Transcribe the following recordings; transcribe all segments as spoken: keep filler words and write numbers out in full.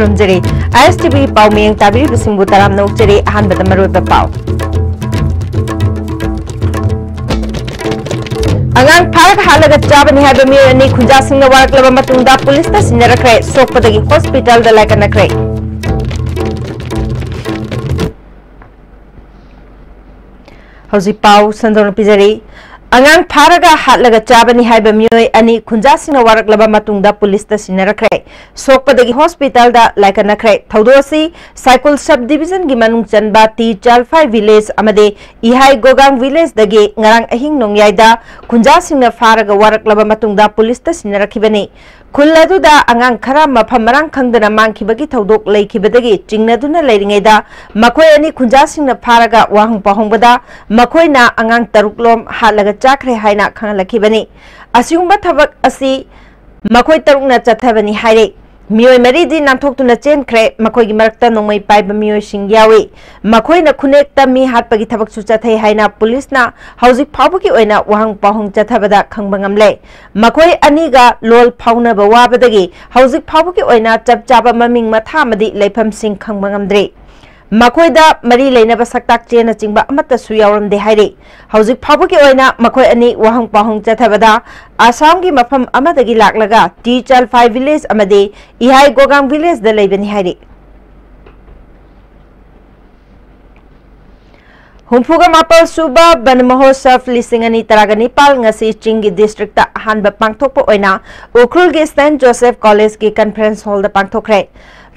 ꯈꯨꯔꯨꯝꯖꯔꯤ꯫ ꯑꯥꯏ ꯑꯦꯁ T V ꯄꯥꯎ ꯃꯤꯠꯌꯦꯡ ꯇꯥꯕꯤꯔꯤꯕꯁꯤꯡꯕꯨ ꯇꯔꯥꯝꯅ ꯑꯣꯛꯆꯔꯤ꯫ ꯑꯍꯥꯟꯕꯗ ꯃꯔꯨꯑꯣꯏꯕ ꯄꯥꯎ꯫ ꯑꯉꯥꯡ ꯐꯥꯔꯒ ꯍꯥꯠꯂꯒ ꯆꯥꯕꯅꯤ ꯍꯥꯏꯕ ꯃꯤꯑꯣꯏ ꯑꯅꯤ ꯈꯨꯟꯖꯥꯁꯤꯡꯅ ꯋꯥꯔꯛꯂꯕ ꯃꯇꯨꯡꯗ ꯄꯨꯂꯤꯁꯇ ꯁꯤꯟꯅꯔꯛꯈ꯭ꯔꯦ꯫ ꯁꯣꯛꯄꯗꯒꯤ ꯍꯣꯁꯄꯤꯇꯥꯜꯗ ꯂꯥꯏꯀꯠꯅꯈ꯭ꯔꯦ꯫ ꯍꯧꯖꯤꯛ ꯄꯥꯎ ꯁꯟꯗꯣꯛꯅ ꯄꯤꯖꯔꯤ꯫ ꯑꯉꯥꯡ ꯐꯥꯔꯒ ꯍꯥꯠꯂꯒ ꯆꯥꯕꯅꯤ ꯍꯥꯏꯕ ꯃꯤꯑꯣꯏ ꯑꯅꯤ ꯈꯨꯟꯖꯥꯁꯤꯡꯅ ꯋꯥꯔꯛꯂꯕ ꯃꯇꯨꯡꯗ ꯄꯨꯂꯤꯁꯇ ꯁꯤꯟꯅꯔꯛꯈ꯭ꯔꯦ꯫ ꯁꯣꯛꯄꯗꯒꯤ ꯍꯣꯁꯄꯤꯇꯥꯜꯗ ꯂꯥꯏꯀꯠꯅꯈ꯭ꯔꯦ꯫ ꯊꯧꯗꯣꯛ ꯑꯁꯤ ꯁꯥꯏꯀꯨꯜ ꯁꯕ ꯗꯤꯕꯤꯖꯟꯒꯤ ꯃꯅꯨꯡ ꯆꯟꯕ ꯇꯤ ꯆꯥꯜꯐꯥꯏ ꯚꯤꯂꯦꯖ ꯑꯃꯗꯤ ꯏꯍꯥꯏ ꯒꯣꯒꯥꯡ ꯚꯤꯂꯦꯖꯗꯒꯤ ꯉꯔꯥꯡ ꯑꯍꯤꯡ ꯅꯣꯡꯌꯥꯏꯗ ꯈꯨꯟꯖꯥꯁꯤꯡꯅ ꯐꯥꯔꯒ ꯋꯥꯔꯛꯂꯕ ꯃꯇꯨꯡꯗ ꯄꯨꯂꯤꯁꯇ ꯁꯤꯟꯅꯔꯛꯈꯤꯕꯅꯤ꯫ ꯈꯨꯜ ꯑꯗꯨꯗ ꯑꯉꯥꯡ ꯈꯔ ꯃꯐꯝ ꯃꯔꯥꯡ ꯈꯪꯗꯅ ꯃꯥꯡꯈꯤꯕꯒꯤ ꯊꯧꯗꯣꯛ ꯂꯩꯈꯤꯕꯗꯒꯤ ꯆꯤꯡꯅꯗꯨꯅ ꯂꯩꯔꯤꯉꯩꯗ ꯃꯈꯣꯏ ꯑꯅꯤ ꯈꯨꯟꯖꯥꯁꯤꯡꯅ ꯐꯥꯔꯒ ꯋꯥꯍꯪ ꯄꯥꯎꯍꯪꯕꯗ ꯃꯈꯣꯏꯅ ꯑꯉꯥꯡ ꯇꯔꯨꯛꯂꯣꯝ ꯍꯥꯠꯂꯒ ꯆꯥꯈ꯭ꯔꯦ ꯍꯥꯏꯅ ꯈꯪꯍꯜꯂꯛꯈꯤꯕꯅꯤ꯫ ꯑꯁꯤꯒꯨꯝꯕ ꯊꯕꯛ ꯑꯁꯤ ꯃꯈꯣꯏ ꯇꯔꯨꯛꯅ ꯆꯠꯊꯕꯅꯤ ꯍꯥꯏꯔꯤ꯫ ꯃꯤꯑꯣꯏ ꯃꯔꯤꯗꯤ ꯅꯥꯟꯊꯣꯛꯇꯨꯅ ꯆꯦꯟꯈ꯭ꯔꯦ꯫ ꯃꯈꯣꯏꯒꯤ ꯃꯔꯛꯇ ꯅꯣꯡꯃꯩ ꯄꯥꯏꯕ ꯃꯤꯑꯣꯏꯁꯤꯡ ꯌꯥꯎꯏ꯫ ꯃꯈꯣꯏꯅ ꯈꯨꯟꯅꯦꯛꯇ ꯃꯤ ꯍꯥꯠꯄꯒꯤ ꯊꯕꯛꯁꯨ ꯆꯠꯊꯩ ꯍꯥꯏꯅ ꯄꯨꯂꯤꯁꯅ ꯍꯧꯖꯤꯛ ꯐꯥꯎꯕꯒꯤ ꯑꯣꯏꯅ ꯋꯥꯍꯪ ꯄꯥꯎꯍꯪ ꯆꯠꯊꯕꯗ ꯈꯪꯕ ꯉꯝꯂꯦ꯫ ꯃꯈꯣꯏ ꯑꯅꯤꯒ ꯂꯣꯜ ꯐꯥꯎꯅꯕ ꯋꯥꯕꯗꯒꯤ ꯍꯧꯖꯤꯛ ꯐꯥꯎꯕꯒꯤ ꯑꯣꯏꯅ ꯆꯞ ꯆꯥꯕ ꯃꯃꯤꯡ ꯃꯊꯥ ꯑꯃꯗꯤ ꯂꯩꯐꯝꯁꯤꯡ ꯈꯪꯕ ꯉꯝꯗ꯭ꯔꯤ꯫ ꯃꯈꯣꯏꯗ ꯃꯔꯤ ꯂꯩꯅꯕ ꯁꯛꯇꯥꯛꯆꯦꯅꯆꯤꯡꯕ ꯑꯃꯠꯇꯁꯨ ꯌꯥꯎꯔꯝꯗꯦ ꯍꯥꯏꯔꯤ꯫ ꯍꯧꯖꯤꯛ ꯐꯥꯎꯕꯒꯤ ꯑꯣꯏꯅ ꯃꯈꯣꯏ ꯑꯅꯤ ꯋꯥꯍꯪ ꯄꯥꯎꯍꯪ ꯆꯠꯊꯕꯗ ꯑꯁꯥꯝꯒꯤ ꯃꯐꯝ ꯑꯃꯗꯒꯤ ꯂꯥꯛꯂꯒ ꯇꯤ ꯆꯥꯜꯐꯥꯏ ꯚꯤꯂꯦꯖ ꯑꯃꯗꯤ ꯏꯍꯥꯏ ꯒꯣꯒꯥꯡ ꯚꯤꯂꯦꯖꯗ ꯂꯩꯕꯅꯤ ꯍꯥꯏꯔꯤ꯫ ꯍꯨꯝꯐꯨꯒ ꯃꯥꯄꯜ ꯁꯨꯕ ꯕꯟ ꯃꯍꯣꯠꯁꯕ ꯂꯤꯁꯤꯡ ꯑꯅꯤ ꯇꯔꯥꯒ ꯅꯤꯄꯥꯜ ꯉꯁꯤ ꯆꯤꯡꯒꯤ ꯗꯤꯁꯇ꯭ꯔꯤꯛꯇ ꯑꯍꯥꯟꯕ ꯄꯥꯡꯊꯣꯛꯄ ꯑꯣꯏꯅ ꯎꯈ꯭ꯔꯨꯜꯒꯤ ꯁꯦꯟꯠ ꯖꯣꯁꯦꯐ ꯀꯣꯂꯦꯖꯀꯤ ꯀꯟꯐꯔꯦꯟꯁ ꯍꯣꯜꯗ ꯄꯥꯡꯊꯣꯛꯈ꯭ꯔꯦ꯫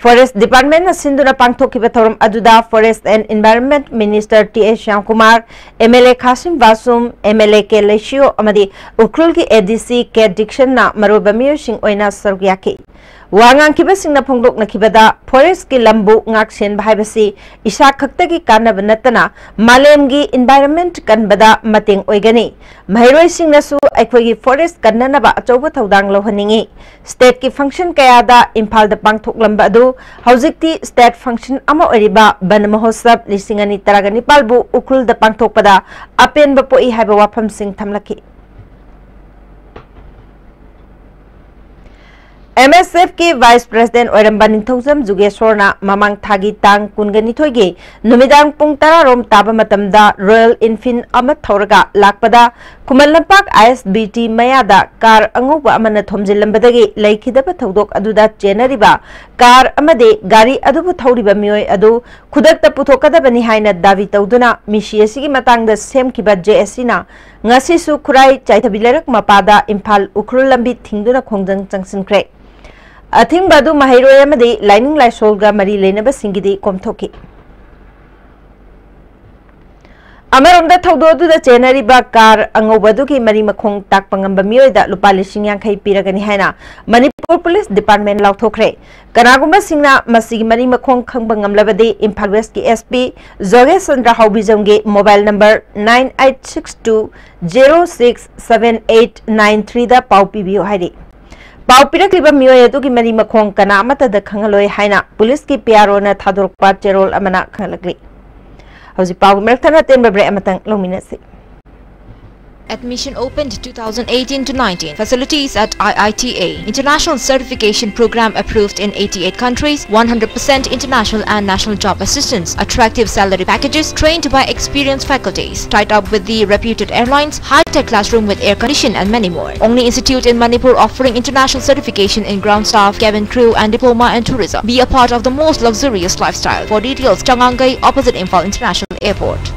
ꯐꯣꯔꯦꯁ ꯗꯤꯄꯥꯔꯠꯃꯦꯟꯠꯅ ꯁꯤꯟꯗꯨꯅ ꯄꯥꯡꯊꯣꯛꯈꯤꯕ ꯊꯧꯔꯝ ꯑꯗꯨꯗ forest and environment minister T S Shyamkumar, M L A Khashim Vashum, M L A K Leishiyo ꯑꯃꯗꯤ ꯎꯈ꯭ꯔꯨꯜꯒꯤ ꯑꯦ ꯗꯤ ꯁꯤ ꯀꯦ ꯗꯤꯛꯁꯟꯅ ꯃꯔꯨꯑꯣꯏꯕ ꯃꯤꯑꯣꯏꯁꯤꯡ ꯑꯣꯏꯅ ꯁꯔꯨꯛ ꯌꯥꯈꯤ꯫ ꯋꯥ ꯉꯥꯡꯈꯤꯕꯁꯤꯡꯅ ꯐꯣꯡꯗꯣꯛꯅꯈꯤꯕꯗ, ꯐꯣꯔꯦꯁ꯭ꯠꯀꯤ ꯂꯝꯕꯨ ꯉꯥꯛ-ꯁꯦꯟꯕ ꯍꯥꯏꯕꯁꯤ ꯏꯁꯥ ꯈꯛꯇꯒꯤ ꯀꯥꯟꯅꯕ ꯅꯠꯇꯅ ꯃꯥꯂꯦꯝꯒꯤ ꯏꯟꯚꯥꯏꯔꯟꯃꯦꯟꯠ ꯀꯟꯕꯗ ꯃꯇꯦꯡ ꯑꯣꯏꯒꯅꯤ꯫ ꯃꯍꯩꯔꯣꯏꯁꯤꯡꯅꯁꯨ ꯑꯩꯈꯣꯏꯒꯤ ꯐꯣꯔꯦꯁ꯭ꯠ ꯀꯟꯅꯅꯕ ꯑꯆꯧꯕ ꯊꯧꯗꯥꯡ ꯂꯧꯍꯟꯅꯤꯡꯏ꯫ ꯁ꯭ꯇꯦꯠꯀꯤ ꯐꯪꯁꯟ ꯀꯌꯥꯗ ꯏꯝꯐꯥꯜꯗ ꯄꯥꯡꯊꯣꯛꯂꯝꯕ ꯑꯗꯨ ꯍꯧꯖꯤꯛꯇꯤ ꯁ꯭ꯇꯦꯠ ꯐꯪꯁꯟ ꯑꯃ ꯑꯣꯏꯔꯤꯕ ꯕꯟ ꯃꯍꯣꯠꯁꯕ ꯂꯤꯁꯤꯡ ꯑꯅꯤ ꯇꯔꯥꯒ ꯅꯤꯄꯥꯜꯕꯨ ꯎꯈ꯭ꯔꯨꯜꯗ ꯄꯥꯡꯊꯣꯛꯄꯗ ꯑꯄꯦꯟꯕ ꯄꯣꯛꯏ ꯍꯥꯏꯕ ꯋꯥꯐꯝꯁꯤꯡ ꯊꯝꯂꯛꯈꯤ꯫ ꯑꯦꯝ ꯑꯦꯁ ꯑꯦꯐꯀꯤ ꯚꯥꯏꯁ ꯄ꯭ꯔꯦꯁꯤꯗꯦꯟꯠ ꯑꯣꯏꯔꯝꯕ ꯅꯤꯡꯊꯧꯖꯝ ꯖꯨꯒꯦꯁꯣꯔꯅ ꯃꯃꯥꯡ ꯊꯥꯒꯤ ꯇꯥꯡ ꯀꯨꯟꯒ ꯅꯤꯊꯣꯏꯒꯤ ꯅꯨꯃꯤꯗꯥꯡ ꯄꯨꯡ ꯇꯔꯥ ꯔꯣꯝ ꯇꯥꯕ ꯃꯇꯝꯗ ꯔꯣꯌꯦꯜ ꯏꯟꯐꯤꯜꯗ ꯑꯃ ꯊꯧꯔꯒ ꯂꯥꯛꯄꯗ ꯈꯨꯃꯟ ꯂꯝꯄꯥꯛ ꯑꯥꯏ ꯑꯦꯁ ꯕꯤ ꯇꯤ ꯃꯌꯥꯗ ꯀꯥꯔ ꯑꯉꯧꯕ ꯑꯃꯅ ꯊꯣꯝꯖꯤꯜꯂꯝꯕꯗꯒꯤ ꯂꯩꯈꯤꯗꯕ ꯊꯧꯗꯣꯛ ꯑꯗꯨꯗ ꯆꯦꯟꯅꯔꯤꯕ ꯀꯥꯔ ꯑꯃꯗꯤ ꯒꯥꯔꯤ ꯑꯗꯨꯕꯨ ꯊꯧꯔꯤꯕ ꯃꯤꯑꯣꯏ ꯑꯗꯨ ꯈꯨꯗꯛꯇ ꯄꯨꯊꯣꯛꯀꯗꯕꯅꯤ ꯍꯥꯏꯅ ꯗꯥꯕꯤ ꯇꯧꯗꯨꯅ ꯃꯤꯁꯤ ꯑꯁꯤꯒꯤ ꯃꯇꯥꯡꯗ ꯁꯦꯝꯈꯤꯕ ꯖꯦ ꯑꯦꯁ ꯁꯤꯅ ꯉꯁꯤꯁꯨ ꯈꯨꯔꯥꯏ ꯆꯥꯏꯊꯕꯤ ꯂꯩꯔꯛ ꯃꯄꯥꯗ ꯏꯝꯐꯥꯜ ꯎꯈ꯭ꯔꯨꯜ ꯂꯝꯕꯤ ꯊꯤꯡꯗꯨꯅ ꯈꯣꯡꯖꯪ ꯆꯪꯁꯤꯟꯈ꯭ꯔꯦ꯫ ꯑꯊꯤꯡꯕ ꯑꯗꯨ ꯃꯍꯩꯔꯣꯏ ꯑꯃꯗꯤ ꯂꯥꯏꯅꯤꯡ ꯂꯥꯏꯁꯣꯜꯒ ꯃꯔꯤ ꯂꯩꯅꯕꯁꯤꯡꯒꯤꯗꯤ ꯀꯣꯝꯊꯣꯛꯈꯤ꯫ ꯑꯃꯔꯣꯝꯗ ꯊꯧꯗꯣꯛ ꯑꯗꯨꯗ ꯆꯦꯟꯅꯔꯤꯕ ꯀꯥꯔ ꯑꯉꯧꯕ ꯑꯗꯨꯒꯤ ꯃꯔꯤ ꯃꯈꯣꯡ ꯇꯥꯛꯄ ꯉꯝꯕ ꯃꯤꯑꯣꯏꯗ ꯂꯨꯄꯥ ꯂꯤꯁꯤꯡ ꯌꯥꯡꯈꯩ ꯄꯤꯔꯒꯅꯤ ꯍꯥꯏꯅ ꯃꯅꯤꯄꯨꯔ ꯄꯨꯂꯤꯁ ꯗꯤꯄꯥꯔꯠꯃꯦꯟꯠ ꯂꯥꯎꯊꯣꯛꯈ꯭ꯔꯦ꯫ ꯀꯅꯥꯒꯨꯝꯕꯁꯤꯡꯅ ꯃꯁꯤꯒꯤ ꯃꯔꯤ ꯃꯈꯣꯡ ꯈꯪꯕ ꯉꯝꯂꯕꯗꯤ ꯏꯝꯐꯥꯜ ꯋꯦꯁꯀꯤ ꯑꯦꯁ ꯄꯤ ꯖꯣꯒꯦꯁ ꯆꯟꯗ꯭ꯔ ꯍꯥꯎꯕꯤꯖꯝꯒꯤ mobile number nine eight six two zero six seven eight nine three ꯗ ꯄꯥꯎ ꯄꯤꯕꯤꯌꯨ ꯍꯥꯏꯔꯤ꯫ ꯄꯥꯎ ꯄꯤꯔꯛꯂꯤꯕ ꯃꯤꯑꯣꯏ ꯑꯗꯨꯒꯤ ꯃꯔꯤ ꯃꯈꯣꯡ ꯀꯅꯥ ꯑꯃꯠꯇꯗ ꯈꯪꯍꯜꯂꯣꯏ ꯍꯥꯏꯅ ꯄꯨꯂꯤꯁꯀꯤ ꯄꯤ ꯑꯥꯔ ꯑꯣꯅ ꯊꯥꯗꯣꯔꯛꯄ ꯆꯦꯔꯣꯜ ꯑꯃꯅ ꯈꯪꯍꯜꯂꯛꯂꯤ꯫ ꯍꯧꯖꯤꯛ ꯄꯥꯎꯒꯤ ꯃꯔꯛ ꯊꯠꯅ ꯑꯇꯦꯟꯕ ꯕ꯭ꯔꯦꯛ ꯑꯃꯇꯪ ꯂꯧꯃꯤꯟꯅꯁꯤ꯫ Admission opened two thousand eighteen to nineteen. Facilities at I I T A. International certification program approved in eighty-eight countries, one hundred percent international and national job assistance, attractive salary packages, trained by experienced faculties, tied up with the reputed airlines, high-tech classroom with air condition and many more. Only institute in Manipur offering international certification in ground staff, cabin crew and diploma and tourism. Be a part of the most luxurious lifestyle. For details, Changangai, opposite Imphal International Airport.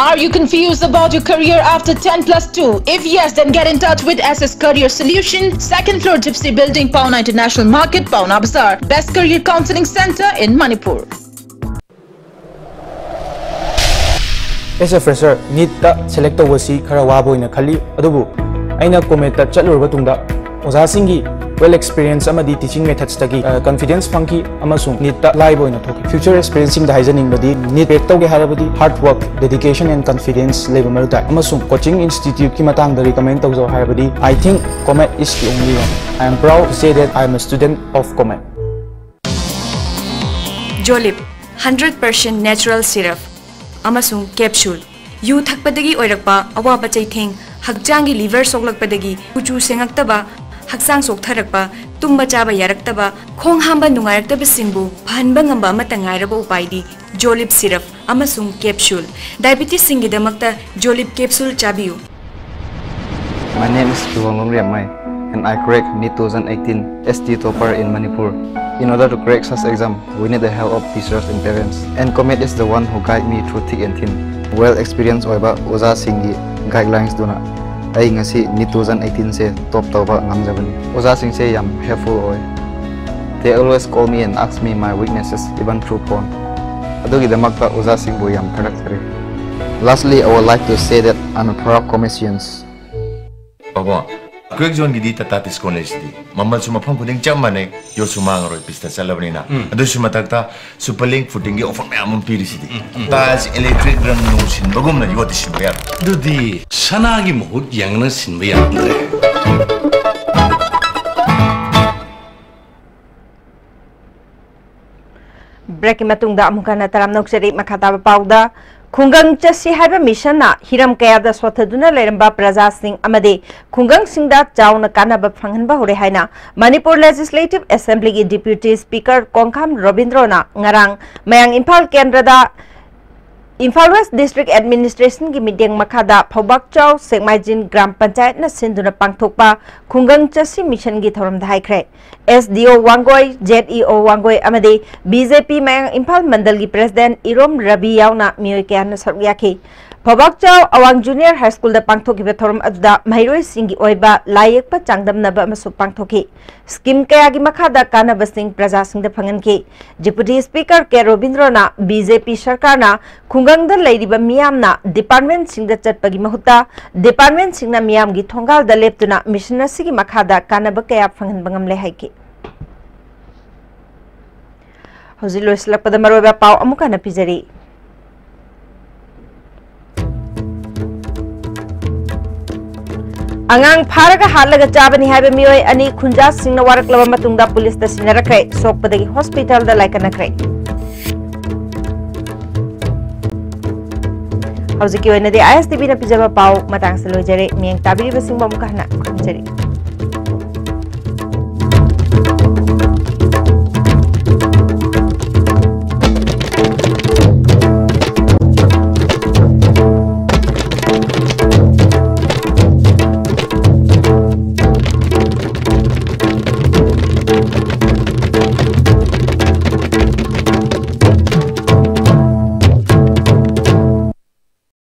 Are you confused about your career after ten plus two? If yes, then get in touch with S S Career Solution, second floor Gypsy Building, Paona International Market, Paona Bazaar. Best career counseling center in Manipur. As a fresher, ꯅꯤꯠꯇ select ꯇꯧꯕꯁꯤ ꯈꯔ ꯋꯥꯕ ꯑꯣꯏꯅ ꯈꯜꯂꯤ, ꯑꯗꯨꯕꯨ ꯑꯩꯅ ꯀꯣꯃꯦꯠꯇ ꯆꯠꯂꯨꯔꯕ ꯇꯨꯡꯗ ꯑꯣꯖꯥꯁꯤꯡꯒꯤ well experience ꯑꯃꯗꯤ teaching methodsꯇꯒꯤ, ꯑ, confidence ꯐꯪꯈꯤ ꯑꯃꯁꯨꯡ ꯅꯤꯠꯇ ꯂꯥꯏꯕ ꯑꯣꯏꯅ ꯊꯣꯛꯈꯤ꯫ Future aspirantsꯁꯤꯡꯗ ꯍꯥꯏꯖꯅꯤꯡꯕꯗꯤ, ꯅꯤꯠ crack ꯇꯧꯒꯦ ꯍꯥꯏꯔꯕꯗꯤ hard work, dedication and confidence ꯂꯩꯕ ꯃꯔꯨ ꯇꯥꯏ, ꯑꯃꯁꯨꯡ coaching instituteꯀꯤ ꯃꯇꯥꯡꯗ recommend ꯇꯧꯖꯧ ꯍꯥꯏꯔꯕꯗꯤ, I think Comet is the only one. I am proud to say that I am a student of Comet. Jolib, hundred percent natural syrup ꯑꯃꯁꯨꯡ capsule꯫ U ꯊꯛꯄꯗꯒꯤ ꯑꯣꯏꯔꯛꯄ ꯑꯋꯥꯕ ꯆꯩꯊꯦꯡ, ꯍꯛꯆꯥꯡꯒꯤ liver ꯁꯣꯛꯂꯛꯄꯗꯒꯤ ꯀꯨꯆꯨ ꯁꯦꯡꯉꯛꯇꯕ, ꯍꯛꯆꯥꯡ ꯁꯣꯛꯊꯔꯛꯄ, ꯇꯨꯝꯕ ꯆꯥꯕ ꯌꯥꯔꯛꯇꯕ, ꯈꯣꯡ ꯍꯥꯝꯕ ꯅꯨꯡꯉꯥꯏꯔꯛꯇꯕꯁꯤꯡꯕꯨ ꯐꯍꯟꯕ ꯉꯝꯕ ꯑꯃꯠꯇ ꯉꯥꯏꯔꯕ ꯎꯄꯥꯏꯗꯤ ꯖꯣꯂꯤꯞ ꯁꯤꯔꯞ ꯑꯃꯁꯨꯡ ꯀꯦꯞꯁꯨꯜ꯫ ꯗꯥꯏꯕꯤꯇꯤꯁꯁꯤꯡꯒꯤꯗꯃꯛꯇ ꯖꯣꯂꯤꯞ ꯀꯦꯞꯁꯨꯜ ꯆꯥꯕꯤꯌꯨ꯫ My name is Kiwang Longriam Mai, and I cracked NEET two thousand eighteen S T topper in Manipur. In order to crack such exam, we need the help of teachers and parents. And Comet is the one who guide me through thick and thin. Well experienced ꯑꯣꯏꯕ ꯑꯣꯖꯥꯁꯤꯡꯒꯤ guidelines ꯗꯨꯅ ꯑꯩ ꯉꯁꯤ NEET two thousand eighteen ꯁꯦ top ꯇꯧꯕ ꯉꯝꯖꯕꯅꯤ꯫ ꯑꯣꯖꯥꯁꯤꯡꯁꯦ ꯌꯥꯝ helpful ꯑꯣꯏ꯫ They always call me and ask me my weaknesses, even through phone. ꯑꯗꯨꯒꯤꯗꯃꯛꯇ ꯑꯣꯖꯥꯁꯤꯡꯕꯨ ꯌꯥꯝ ꯊꯥꯒꯠꯆꯔꯤ꯫ Lastly, I would like to say that I'm a proud Cometian. ꯄꯥꯕꯨꯡ, ꯀ꯭ꯋꯦꯛ ꯖꯣꯟꯒꯤꯗꯤ ꯇꯥꯇꯥ ꯗꯤꯁꯀꯥꯎꯟ ꯂꯩꯁꯤꯗꯤ꯫ ꯃꯃꯜꯁꯨ ꯃꯐꯝ ꯈꯨꯗꯤꯡ ꯆꯞ ꯃꯥꯟꯅꯩ, ꯌꯣꯠꯁꯨ ꯃꯥꯡꯉꯔꯣꯏ, ꯄꯤꯁꯇ ꯆꯠꯂꯕꯅꯤꯅ꯫ ꯑꯗꯨꯁꯨ ꯃꯊꯛꯇ ꯁꯨꯄꯔ ꯂꯤꯡ ꯐꯨꯇꯤꯡꯒꯤ ꯑꯣꯐꯔ ꯃꯌꯥꯝ ꯑꯃ ꯄꯤꯔꯤꯁꯤꯗꯤ꯫ ꯇꯥꯏꯜꯁ ꯏꯂꯦꯛꯇ꯭ꯔꯤꯛ ꯔꯪ ꯅꯨꯡ ꯁꯤꯟꯕꯒꯨꯝꯅ ꯌꯣꯠꯇꯤ ꯁꯤꯟꯕ ꯌꯥꯔꯣꯏ꯫ ꯑꯗꯨꯗꯤ ꯁꯅꯥꯒꯤ ꯃꯍꯨꯠ ꯌꯦꯡꯉꯅ ꯁꯤꯟꯕ ꯌꯥꯔꯝꯗ꯭ꯔꯦ꯫ ꯕ꯭ꯔꯦꯛꯀꯤ ꯃꯇꯨꯡꯗ ꯑꯃꯨꯛ ꯍꯟꯅ ꯇꯔꯥꯝꯅ ꯑꯣꯛꯆꯔꯤ꯫ ꯃꯈꯥ ꯇꯥꯕ ꯄꯥꯎꯗ, ꯈꯨꯡꯒꯪ ꯆꯠꯁꯤ ꯍꯥꯏꯕ ꯃꯤꯁꯟꯅ ꯍꯤꯔꯝ ꯀꯌꯥꯗ ꯁꯣꯊꯗꯨꯅ ꯂꯩꯔꯝꯕ ꯄ꯭ꯔꯖꯥꯁꯤꯡ ꯑꯃꯗꯤ ꯈꯨꯡꯒꯪꯁꯤꯡꯗ ꯆꯥꯎꯅ ꯀꯥꯟꯅꯕ ꯐꯪꯍꯟꯕ ꯍꯧꯔꯦ ꯍꯥꯏꯅ ꯃꯅꯤꯄꯨꯔ ꯂꯦꯖꯤꯁꯂꯦꯇꯤꯚ ꯑꯦꯁꯦꯝꯕ꯭ꯂꯤꯒꯤ ꯗꯤꯄ꯭ꯌꯨꯇꯤ ꯁ꯭ꯄꯤꯀꯔ ꯀꯣꯡꯈꯥꯝ ꯔꯣꯕꯤꯟꯗ꯭ꯔꯣꯅ ꯉꯔꯥꯡ ꯃꯌꯥꯡ ꯏꯝꯐꯥꯜ ꯀꯦꯟꯗ꯭ꯔꯗ ꯏꯝꯐꯥꯜ ꯋꯦꯁ ꯗꯤꯁꯇ꯭ꯔꯤꯛ ꯑꯦꯗꯃꯤꯅꯤꯁꯇ꯭ꯔꯦꯁꯟꯒꯤ ꯃꯤꯠꯌꯦꯡ ꯃꯈꯥꯗ ꯐꯧꯕꯥꯛꯆꯥꯎ ꯁꯦꯛꯃꯥꯏꯖꯤꯟ ꯒ꯭ꯔꯥꯝ ꯄꯟꯆꯥꯌꯠꯅ ꯁꯤꯟꯗꯨꯅ ꯄꯥꯡꯊꯣꯛꯄ ꯈꯨꯡꯒꯪ ꯆꯠꯁꯤ ꯃꯤꯁꯟꯒꯤ ꯊꯧꯔꯝꯗ ꯍꯥꯏꯈ꯭ꯔꯦ꯫ ꯑꯦꯁ ꯗꯤ ꯑꯣ ꯋꯥꯡꯒꯣꯏ, ꯖꯦꯗ ꯏ ꯑꯣ ꯋꯥꯡꯒꯣꯏ ꯑꯃꯗꯤ ꯕꯤ ꯖꯦ ꯄꯤ ꯃꯌꯥꯡ ꯏꯝꯐꯥꯜ ꯃꯟꯗꯜꯒꯤ ꯄ꯭ꯔꯦꯁꯤꯗꯦꯟꯠ ꯏꯔꯣꯝ ꯔꯕꯤ ꯌꯥꯎꯅ ꯃꯤꯑꯣꯏ ꯀꯌꯥꯅ ꯁꯔꯨꯛ ꯌꯥꯈꯤ꯫ ꯐꯧꯕꯥꯛꯆꯥꯎ ꯑꯋꯥꯡ ꯖꯨꯅꯤꯌꯔ ꯍꯥꯏ ꯁ꯭ꯀꯨꯜꯗ ꯄꯥꯡꯊꯣꯛꯈꯤꯕ ꯊꯧꯔꯝ ꯑꯗꯨꯗ ꯃꯍꯩꯔꯣꯏꯁꯤꯡꯒꯤ ꯑꯣꯏꯕ ꯂꯥꯏ ꯌꯦꯛꯄ ꯆꯥꯡꯗꯝꯅꯕ ꯑꯃꯁꯨ ꯄꯥꯡꯊꯣꯛꯈꯤ꯫ ꯁ꯭ꯀꯤꯝ ꯀꯌꯥꯒꯤ ꯃꯈꯥꯗ ꯀꯥꯟꯅꯕꯁꯤꯡ ꯄ꯭ꯔꯖꯥꯁꯤꯡꯗ ꯐꯪꯍꯟꯈꯤ꯫ ꯗꯤꯄ꯭ꯌꯨꯇꯤ ꯁ꯭ꯄꯤꯀꯔ ꯀꯦ ꯔꯣꯕꯤꯟꯗ꯭ꯔꯣꯅ ꯕꯤ ꯖꯦ ꯄꯤ ꯁꯔꯀꯥꯔꯅ ꯈꯨꯡꯒꯪꯗ ꯂꯩꯔꯤꯕ ꯃꯤꯌꯥꯝꯅ ꯗꯤꯄꯥꯔꯠꯃꯦꯟꯠꯁꯤꯡꯗ ꯆꯠꯄꯒꯤ ꯃꯍꯨꯠꯇ ꯗꯤꯄꯥꯔꯠꯃꯦꯟꯠꯁꯤꯡꯅ ꯃꯤꯌꯥꯝꯒꯤ ꯊꯣꯡꯒꯥꯜꯗ ꯂꯦꯞꯇꯨꯅ ꯃꯤꯁꯟ ꯑꯁꯤꯒꯤ ꯃꯈꯥꯗ ꯀꯥꯟꯅꯕ ꯀꯌꯥ ꯐꯪꯍꯟꯕ ꯉꯝꯂꯦ ꯍꯥꯏꯈꯤ꯫ ꯍꯧꯖꯤꯛ ꯂꯣꯏꯁꯤꯜꯂꯛꯄꯗ ꯃꯔꯨꯑꯣꯏꯕ ꯄꯥꯎ ꯑꯃꯨꯛ ꯍꯟꯅ ꯄꯤꯖꯔꯤ꯫ ꯑꯉꯥꯡ ꯐꯥꯔꯒ ꯍꯥꯠꯂꯒ ꯆꯥꯕꯅꯤ ꯍꯥꯏꯕ ꯃꯤꯑꯣꯏ ꯑꯅꯤ ꯈꯨꯟꯖꯥꯁꯤꯡꯅ ꯋꯥꯔꯛꯂꯕ ꯃꯇꯨꯡꯗ ꯄꯨꯂꯤꯁꯇ ꯁꯤꯟꯅꯔꯛꯈ꯭ꯔꯦ꯫ ꯁꯣꯛꯄꯗꯒꯤ ꯍꯣꯁꯄꯤꯇꯥꯜꯗ ꯂꯥꯏꯀꯠꯅꯈ꯭ꯔꯦ꯫ ꯍꯧꯖꯤꯛꯀꯤ ꯑꯣꯏꯅꯗꯤ ꯑꯥꯏ ꯑꯦꯁ ꯇꯤ ꯚꯤꯅ ꯄꯤꯖꯕ ꯄꯥꯎ ꯃꯇꯥꯡꯁꯤꯗ ꯂꯣꯏꯖꯔꯦ꯫ ꯃꯤꯠꯌꯦꯡ ꯇꯥꯕꯤꯔꯤꯕꯁꯤꯡꯕꯨ ꯑꯃꯨꯛꯀ ꯍꯟꯅ ꯈꯨꯔꯨꯝꯖꯔꯤ꯫